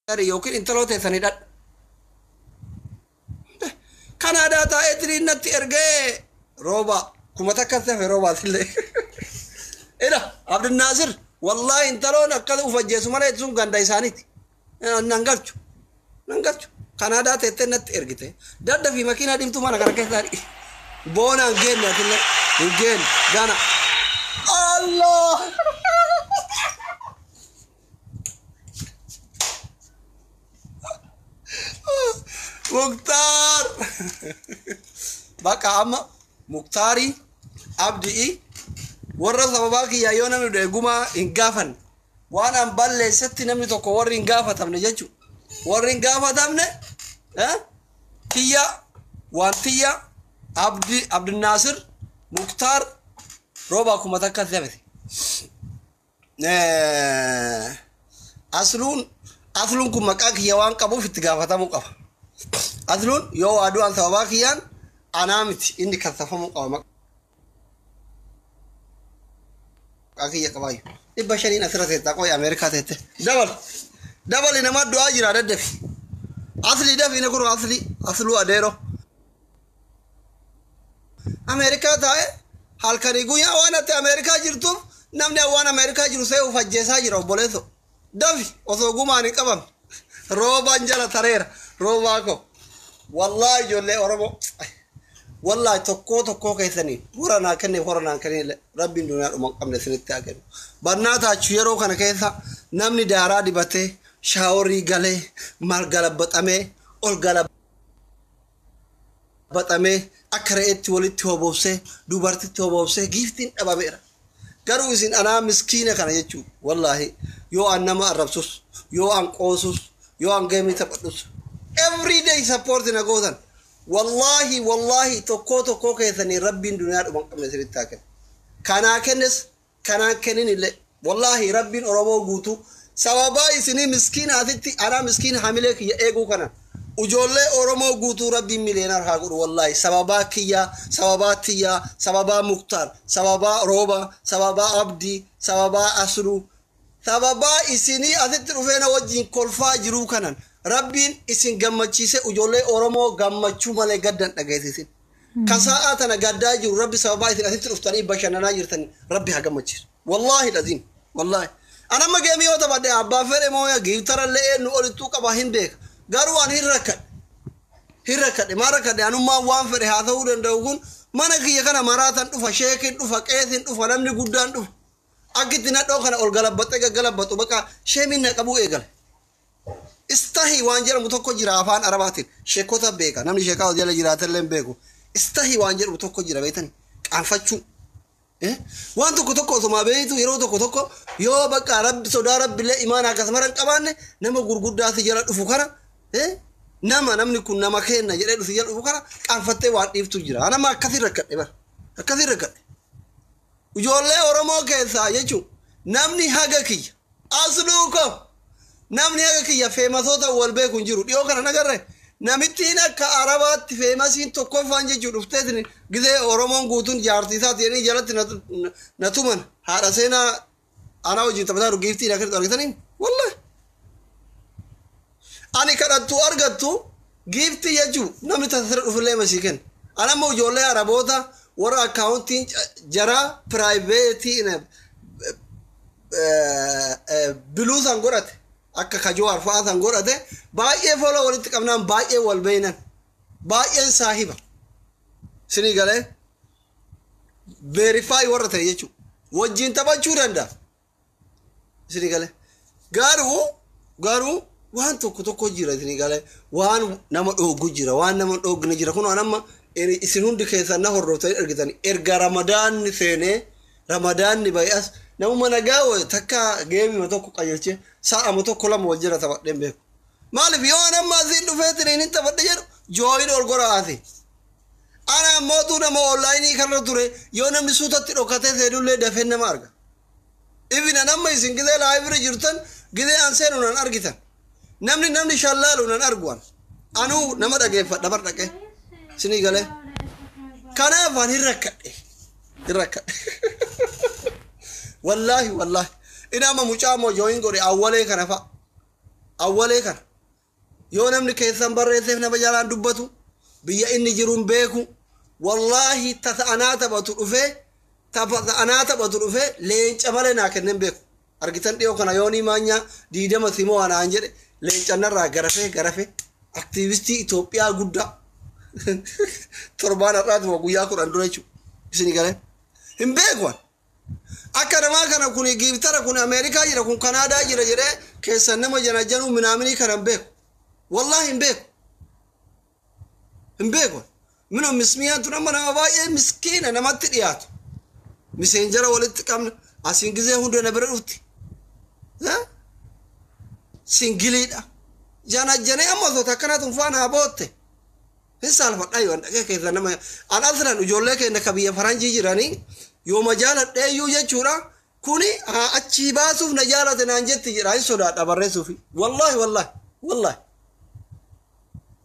Yookiin intaloo teessan hidhadhu. Kanaadaa taa'ee natti ergee rooba kuma takka hafe roobaatillee. Ila Abdinaasir, wallaahi intaloon akka ufajjeessu malee sun ganda isaaniiti. Nan galchu. Nan galchu. Kanaadaa teettee natti ergite. Dadda fi makiinaa dhimtuu mana kana keessaa boona hin geenne, atillee hin geenne gana. Allah! Muktaar! Bakka amma Muktaarii Abdi'i warra sababaa kiyyaa yoo namni du'e gumaa hin gaafanne, waan an balleessetti namni tokko warri hin gaafatamne jechuudha. Warri hin gaafatamne kiyya waan tiyya Abdi Abdinaasir Muktaar roobaa 1000 hafete. Asluun kun maqaa kiyya waan qabuuf itti gaafatamuu qaba. Asluun yoo waa du'an sababaa kiyyaan anaa miti, inni kassafamuu qaba, maqaa kiyya qabaayu. 500n asirra teettaa qoy Ameerikaa teette. Dabal dabali, nama du'aa jira, daddafi. Asli dafi na kun asli asluu adeero. Ameerikaa taa'e halkanii guyyaa waan ati Ameerikaa jirtuuf namni waan Ameerikaa jiru see uf ajjeesaa jira, obboleesso. Dafi osoo gumaan hin qabamne. Roobaan jala tareera, roobaa ko. Wallaahi ijoollee Oromoo, wallaahi tokkoo tokkoo keessanii warra naa kenne, warra naa kenne, rabbiin duniyaa dhuma hin qabne isinitti haa kennu. Barnaa taachuu yeroo kana keessa namni daaraa dibatee shaaworii galee maal galabbaxamee ol galabbaxamee akka re'eetti walitti hoboobsee dubartitti hoboobsee giiftiin dhabameera. Garuu isin anaa miskiina kana jechuun, wallaahi yoo an nama arrabsus, yoo an qoosus, yoo an geemii taphadhus, every day support na gootan. Wallaahi wallaahi tokkoo tokkoo keessanii rabbiin duniyaa dhuma hin qabne isinitti haa kennu. Kanaa kennes kanaan kennin illee, wallaahi rabbiin Oromoo guutuu sababaa isinii miskiina asitti anaa miskiina hamilee kiyya eeguu kana ijoollee Oromoo guutuu rabbiin millionaire haa godhu. Wallaahi sababaa kiyyaa, sababaa tiyyaa, sababaa Muktaar, sababaa Rooba, sababaa Abdii, sababaa Asluu, sababaa isinii asitti dhufeena wajjin kolfaa jiruu kanan rabbiin isin gammachiise ijoollee Oromoo gammachuu malee gaddan dhageessisin. Ka sa'aa tana gaddaa jiru rabbi sababaa isin asitti dhuftanii bashannanaa jirtanii rabbi haa gammachiisu. Wallaahi laziim, wallaahi. Anamma geemii yoo taphadhe abbaa fedhe mooya giiftarallee eenyu olittuu qaba hin beeka. Garuu ani hin rakkadhe. Hin rakkadhe, maa rakkadhe? Anummaan waan fedhe haa ta'uu danda'u kun mana kiyya kana maraatan dhufa, sheekin dhufa, qeesin dhufa, namni guddaan dhufa. Akkitti nadhoo kana ol galabbaxee gaggalabbatu bakka sheemiin na qabuu eegale. Istahi waan jedhamu tokko jira afaan Arabaatiin. Sheekota beeka. Namni sheekaa jala jiraatellee hin beeku. Istahi waan jedhamu tokko jira, beektani. Qaanfachuu. Waan tokko tokko osuma beektu yeroo tokko tokko yoo bakka rabbi sodaa rabbillee imaana akkasuma hin qabaanne, nama gurguddaa si jala dhufu kana, nama namni kun nama kenna jedhee dhufu jala dhufu kana qaanfattee waan dhiiftu jira. Nama akkasii rakkadhe bara. Akkasii rakkadhe. Ijoollee Oromoo keessaa jechuun namni haga kiyya asluu ko namni haga kiyya famousoota wal beeku hin jiru. Dhiyoo kana nagarre namittiin akka Arabaatti famousiin tokkoffaan jechuu dhufteetin gizee Oromoon guutuun jaartii isaati jedhanii jalatti na tuman, haadha seenaa anaa wajjin taphataa jiru giiftii na kennitu argitanii. Wallahi ani kadhattu argattu giiftii jechuu namni tasasira dhufillee masii kenna. Anammoo ijoollee Araboota warra accountiin jaraa privateii biluu san godhate, akka kajoo arfaa san godhate, baay'ee follow walitti qabnaan baay'ee wal beeynan, baay'een saahiba sinii galee verify warra ta'e jechuudha wajjin taphachuu danda'a isinii galee. Garuu waan tokko tokko jira, isinii galee, waan nama dhooggu jira, waan nama dhoogne jira. Kun amma isin hundi keessan na hordoftanii argitan, erga Ramadaanni seenee Ramadaanni bay'as namuma nagaa wayi takka geemima tokko qajeelchee sa'ama tokko lama wal jala taphadheen beeku. Maaliif? Yoo an amma asiin dhufee tiriin taphadhe jedhu join ol godha asi. Ana ammootuu nama onlineii kanarra ture, yoo namni suutatti dhokatee seenullee dafee nama arga. Ifin an amma isin gizee liveirra jirtan, gizee an seenu nan argitan. Namni shallaalu nan argu an. Anuu nama dhageeffadha bar dhaqee. Isinii galee. Kanaaf an hin rakkadhe. Hin rakkadhe. Wallaahi wallaahi. Inni amma mucaa moo join godhe awwalee kana fa'a. Awwalee kana yoo namni keessan barreesseef nama jalaan dubbatu, biyya inni jiruun beeku. Wallaahi tasa anaa taphatu dhufee, tasa anaa taphatu dhufee leenca malee naa kenneen beeku. Argitan, dhiyoo kana yoonii maanyaa 20 simoo anaan jedhe, leenca narraa garafee garafee. Aktiivistii Itoophiyaa guddaa torbaan har'aatuma guyyaa 10 dura jechuudha. Isin galee hin beeku. Akka namaa kana kun gifter kun Ameerikaa jira, kun Kanaadaa jira jedhee keessan nama janajanuu minaaminii kana hin beeku. Wallaahi hin beeku. Hin beeku. Mino mismiyaan tun amma nama baay'ee miskiina namatti dhiyaatu. Messenger walitti qabna, asiin gizee hunda na bira dhufti. Single dha. Janajanee amma osoo takkanaa tun faana haa bootte. Hin saalfadhaa yoo dhaqee keessa nama an aslan ijoollee keenya ka biyya faranjii jiranii yooma jaaladheeyyuu jechuudha. Kuni haa achii baasuuf na jaalate naan jetti jedha, hin sodaadha barreessuufi. Wallaahi, wallaahi, wallaahi.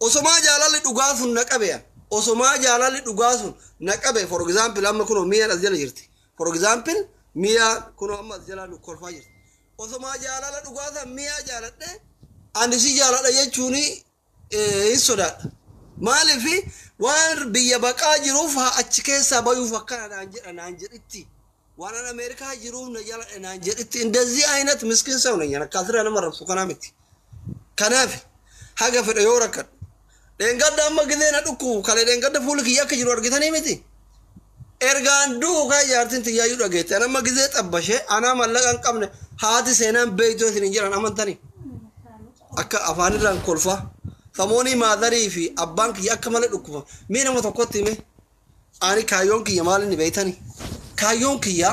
Osomaa jaalalli dhugaa sun na qabe, osomaa jaalalli dhugaa sun na qabe, for example, amma kunoo mi'aan as jala jirti. For example, mi'a kunoo amma as jala kolfaa jirti. Osomaa jaalala dhugaa san mi'a jaaladhe, ani si jaaladha jechuuni hin sodaadha. Maaliif? Waan biyya baqaa jiruuf haa achi keessaa bayuuf akkana naan jedha naan jedhitti. Waan an Ameerikaa jiruuf na jaaladha naan jedhitti. እንደዚህ አይነት ምስኪን ሰው ነኝ። Akkasirraa nama rabsu kanaa miti. Kanaaf haga fedhe yoo rakkadhu. Dheengadda amma gizee na dhukkubu kalee, dheengadda fuulli kiyya akka jiru argitanii miti. Ergaan du'u kaa jaartiin tiyyaayyuu dhageette. An amma gizee xabbashee anaa mallaqa hin qabne, haati seenaan beeytoo isin hin jedhan amantanii. Akka afaanirraan kolfaa. Samoonii mother fi abbaan kiyya akka malee dhukkuba. Mee nama tokkotti hime. Ani kaayyoon kiyya maal inni beeytanii? Kaayyoon kiyya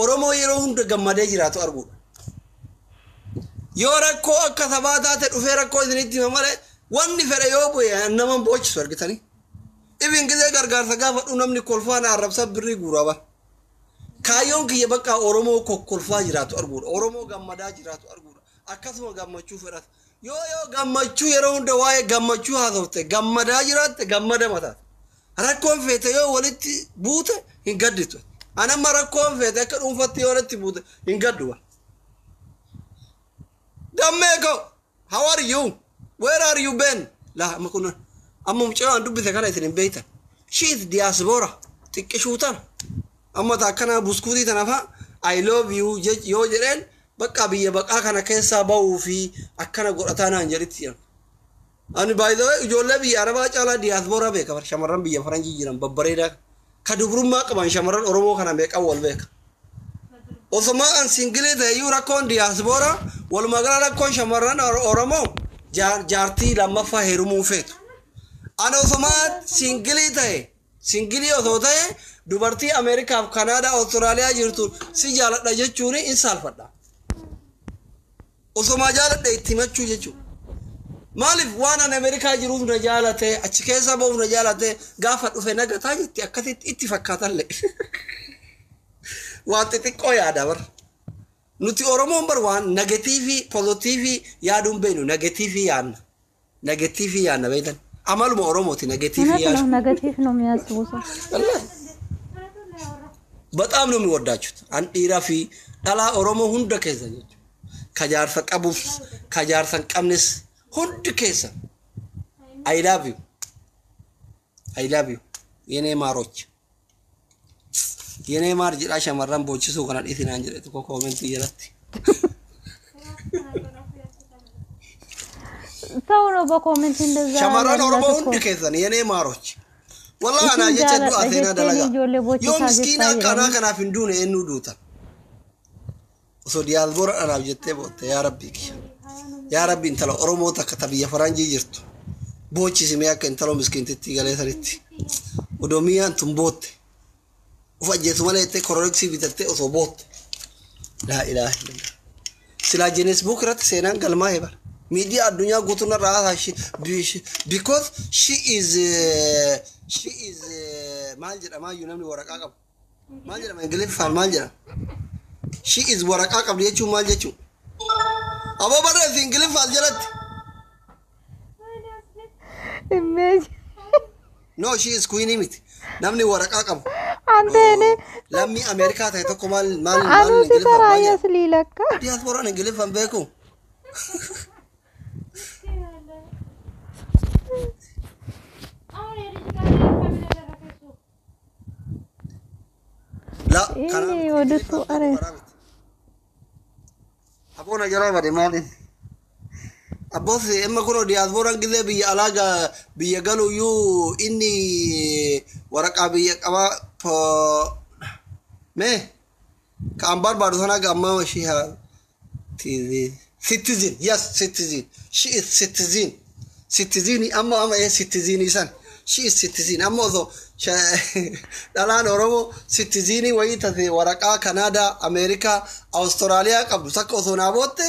Oromoo yeroo hunda gammadee jiraatu arguudha. Yoo rakkoo akka sabaa taate dhufee rakkoo isinitti hima malee, wanni fedhe yoo bu'e nama hin boochisu, argitanii. Ibin gizee gargaarsa gaafadhu namni kolfaa na arrabsa, birrii guuraa bara. Kaayyoon kiyya bakka Oromoo kokkolfaa jiraatu arguudha. Oromoo gammadaa jiraatu arguudha. Akkasuma gammachuu fedhata. Yoo gammachuu yeroo hunda waa'ee gammachuu haasofte, gammadaa jiraatte, gammada mataata. Rakkoon feete yoo walitti buute hin gadditu. Anamma rakkoon feete akka dhuunfatti yoo walitti buute hin gaddu. Dammee ko, how are you? Where are you been? La amma kun amma mucaan dubbise kana isin hin beektan. She is diaspora. Xiqqishuu tana. Amma akkana buskuutii tana fa'a "I love you" yoo jedheen, bakka biyya baqaa kana keessaa bahuu fi akkana godhataa naan jedhitti jedhan. Ani by the way ijoollee biyya Arabaa caalaa diaspora beeka. Shamarran biyya faranjii jiran babbareedaa ka dubrummaa qaban, shamarran Oromoo kana meeqan wal beeka. Osoma an single ta'eyyuu rakkoon diaspora, walumaa gala rakkoon shamarran Oromoo jaartii lammaffaa heerumuu feetu. Ani osoma single ta'e, single osoo ta'e, dubartii Ameerikaaf Kanaadaa Awustiraaliyaa jirtu si jaaladha jechuun in saalfadha. Osomaa jaaladha itti himachuu jechuudha. Maaliif? Waan an Ameerikaa jiruuf na jaalate, achi keessa ba'uuf na jaalate, gaafa dhufe nagataa jetti, akkasitti itti fakkaatallee. Waan xixiqqoo yaada bar. Nuti Oromoon bar waan negative positive yaaduun beeknu, negative yaadna. Negative yaadna, beektan. Amaluma Oromooti negative እውነት ነው። yaadu. Negative ነው የሚያስቡ ሰው። በጣም ነው የሚወዳችሁት። An dhiiraa fi dhalaa Oromoo hunda keessa jechuudha. Ka jaarsa qabus ka jaarsa hin qabnes hundi keessa. I love you. I love you. የኔ ማሮች, የኔ ማር jedhaa shamarran boochisuu kana dhiisinaan jedhe tokko comment jalatti. ሰው ነው በ comment እንደዛ Shamarran ያላት Oromoo እኮ። hundi keessan የኔ ማሮች. Wallahi anaa Isin jecha du'a jaaladha seenaa jettee dalagaa. ijoollee Yoo boocisaa miskiina jirtaa akka anaa jedhanii. kanaaf hin duune, eenyu duuta? Osoo diyaasboora anaaf jettee bootte, yaa rabbii kiyya. Yaa rabbi, intala Oromoo takka ta biyya faranjii jirtu boochisimee akka intala miskiintitti galee sanitti. Odoo miyyaan tun bootte. Uf ajjeesu malee jettee kororiksii bitattee osoo bootte. Laa ilaaha illallah. Silaa Guinness Book irratti seenaan galmaa'e bara. Miidiyaa addunyaa guutuun irraa haasaa, because she is maal jedhama iyyuu, namni waraqaa qabu. Maal jedhama Ingiliffaan, maal jedhama? She is waraqaa qabdi jechuun maal jechuun? Aboo barreessi Ingiliffaan jalatti. Image. No, she is queen miti. Namni waraqaa qabu. አንተ እኔ Lammii Ameerikaa ta'e tokko maal maal አኑ maal ሲሰራ Ingiliffaan maal jedhama? የስሊ ለካ Diyaaspooraan Ingiliffaan beeku. Kanaa Inni miti. ወደሱ Ingiliffaan አረ beeku karaa miti. Abboon ajaraa bade maali? Abboos amma kunoo diyaaspooraan gisee biyya alaa biyya galuyyuu inni waraqaa biyya qabaa mee ka an barbaadu sana amma she have citizen, yes, citizen, she is citizen, citizen amma amma ee citizen san she is citizen amma osoo dhalaan Oromoo citizen wayii taate waraqaa Kanaadaa, Ameerikaa, Awustiraaliyaa qabdu takka osoo naa bootte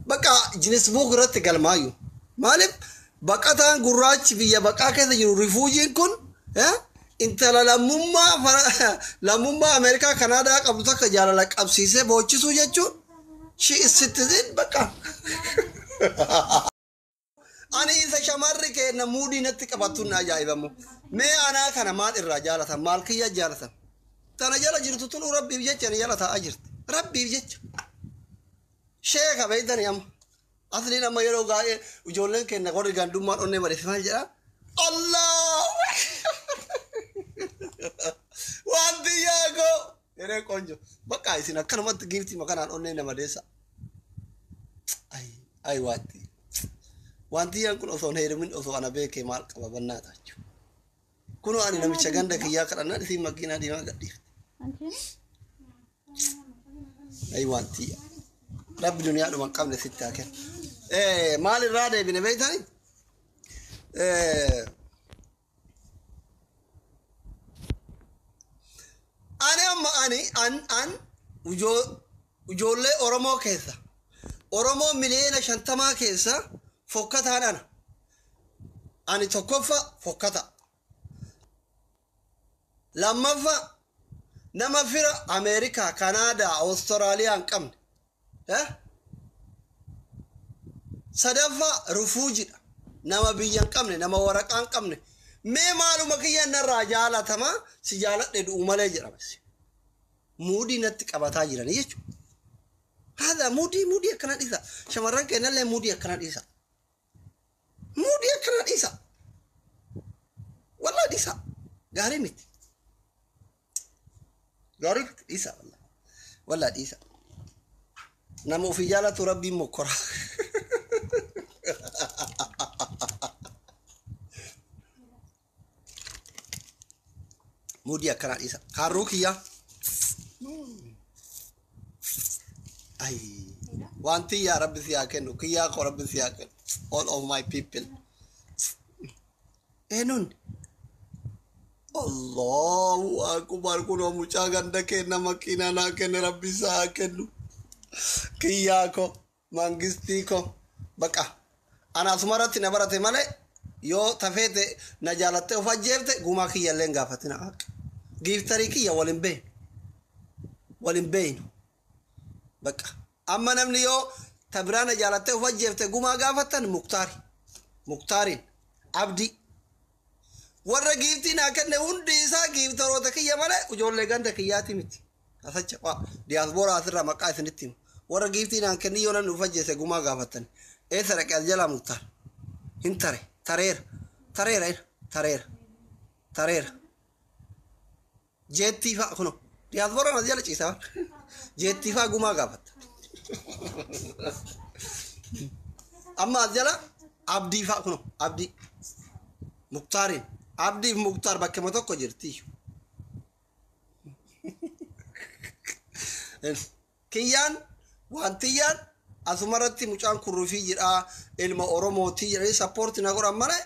baqa Guinness Book irratti galmaayu. Maaliif baqataan gurraachi biyya baqaa keessa jiru rifuujiin kun intala lammummaa lammummaa Ameerikaa Kanaadaa qabdu takka jaalala qabsiisee boochisuu jechuun she is citizen baqa. Ani isa shamarri keenya muudii natti qabattuun na ajaa'ibamu. Mee anaa kana maal irraa jaalatan, maal kiyya jaalatan? Tana jala jirtu tunu rabbiif jecha ni jala taa'aa jirti. Rabbiif jecha. Sheeka beektani amma. Asliin amma yeroo gaa'ee ijoolleen keenya warri gandummaan onnee madeef maal jedhaa? Allah! Wanti yaakoo! Yeree qonjo. Bakka isin akkanumatti giiftii makanaan onnee nama deessa. Ay, ay waanti. Wanti yaan kun osoo hin heerumin osoo ana beekee maal qaba bannaa taachuu. Kunoo ani namicha ganda kiyyaa kadhannaan isin makiinaa diimaa gadhiifte. አንቺ Ay wanti. Rabbi duniyaa dhuma hin qabne sitti haa kennu. Maal irraa deebine beektani? Ani amma ani an an ijoollee Oromoo keessa Oromoo 50 miliyoona keessa fokkataan ana. Ani tokkoffa fokkata. Lammaffa nama fira Ameerikaa, Kanaadaa, Awustiraaliyaa hin qabne. Sadaffaa rufuujidha. Nama biyya hin qabne, nama waraqaa hin qabne. Mee maaluma kiyya narraa jaalatama si jaaladhe du'u malee jedhama. Muudii natti qabataa jiranii jechuudha. Haadha muudii muudii akkana dhiisa. Shamarran keenyallee muudii akkana dhiisa. Muudii akkana dhiisa. Wallaa dhiisa. Gaarii miti. Gaarii miti dhiisa wallaa. Wallaa dhiisa. Nama ofii jaalatu rabbiin mokkora. Muudii akkanaa dhiisa. Kaarruu kiyyaa. Ay. Wanti yaa rabbi si haa kennu. Kiyyaa koo rabbi si haa kennu. All of my people. Eenyuun? Allahu akbar, kunoo mucaa ganda kenna makiinaa naa kenne, rabbi isaa haa kennu. Kiyyaa koo mangistii koo baqa. Ana asumarratti na barate malee yoo tafeete na jaalattee of ajjeefte gumaa kiyya illee hin gaafatina. Giiftarii kiyya waliin beeynu. Waliin beeynu. Baqa. Amma namni yoo tabiraa na jaalattee of ajjeefte gumaa gaafattan Muktaari. Muktaariin. Abdii. Warra giiftii naa kenne hundi isaa giiftaroota kiyya malee ijoollee ganda kiyyaati miti. Asacha waa diyaasbooraa asirraa maqaa isinitti himu. Warra giiftii naan kenni yoo namni of ajjeese gumaa gaafattan. Eessa dhaqee as jalaa Muktaar? Hin tare. Tareera. Tareera ina. Tareera. Tareera. Jeettii fa'a kunoo. Diyaasbooraan as jala ciisaa. Jeettii fa'a gumaa gaafatta. Amma as jala Abdii fa'a kunoo. Abdii. Muktaariin. Abdiif Muktaar bakkuma tokko jirti. Kiyyaan wantiyyaan asumarratti mucaan kurrufii jedhaa ilma Oromootii jedhanii support na godhan malee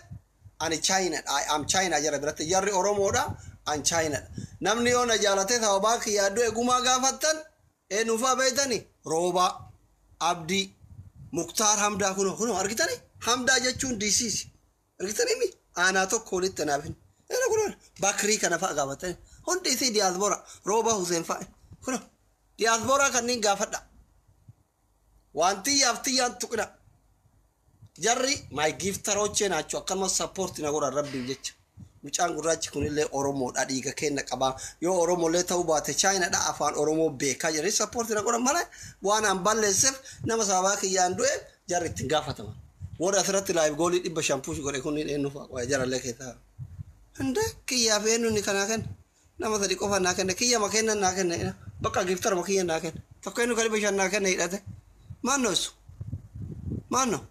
ani Chaayinaadha. I am China jara biratti, jarri Oromoodha, an Chaayinaadha. Namni yoo na jaalatee sababaa kiyyaa du'e gumaa gaafattan eenyufaa beeytani? Roobaa, Abdii, Muktaar, Hamdaa. Kunoo kunoo argitani? Hamdaa jechuun DCs. Argitanii mi? Aanaa tokko walitti naaf hin. Kunoo Bakrii kana fa'a gaafatani. Hundi isii diyaasboora Roobaa Huseen fa'a. Kunoo diyaasbooraa kanneen gaafadha. Waan xiyyaaf xiyyaan tuqina. Jarri my giftarochee naachuu akkanuma support na godhan rabbiif jecha. Mucaan gurraachi kunillee Oromoodha, dhiiga kenna qabaa. Yoo Oromollee ta'uu baate Chaayinaadha, afaan Oromoo beekaa jedhanii support na godhan malee waan an balleesseef nama sababaa kiyyaan du'e jarri ittiin gaafataman. Warri asirratti live goalii 500 push godhe kunniin eenyu fa'a jarallee keessaa. Hinde kiyyaaf eenyu inni kanaa kenne, nama sadi qofa naa kenne, kiyya ma kennan naa kenne. Bakka giiftaruma kiyya naa kenna. Tokko inni kan 500 naa kenna hidhate. Maannoo isu? Maannoo?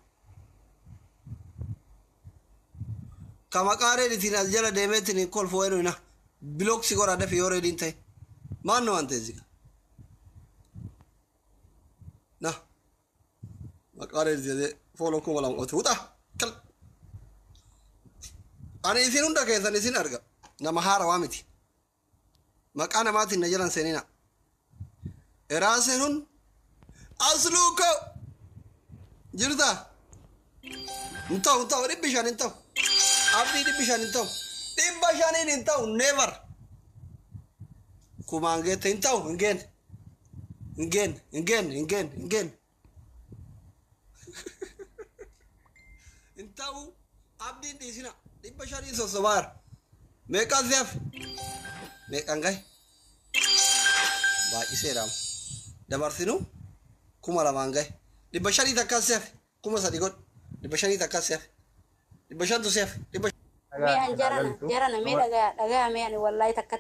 Ka maqaa reeditiin as jala deemeetiin kolfoo eenyu na bilooksi godha dafi yoo reediin ta'e. Maannoo waan ta'e zika? Na. Maqaa reeditiin fooloo 2000 otu wuxa. Kal. Ani isin hunda keessan isin arga. Nama haarawaa miti. Maqaa namaatiin na jalan seenina. Eraaseen hun asluu koo jirta. Hin ta'u, hin ta'u, 500 hin ta'u. Abdii, 500 hin ta'u. 500n hin ta'u, never. Kumaan geette hin ta'u, hin geenne. Hin geenne, hin geenne, hin geenne, hin geenne. Hin ta'u, abdiin dhiisina. 500n sossobaara. Meeqaan si hafe? Meeqaan gahe? Baay'iseedhaam. Dabarsinu 2000n gahe. 500 takkaan si hafe. 3000 godhi. 500 takkaan si hafe. 500tu si hafe. Mee an jarana jarana mee dhagaa dhagaa mee ani wallahi takka.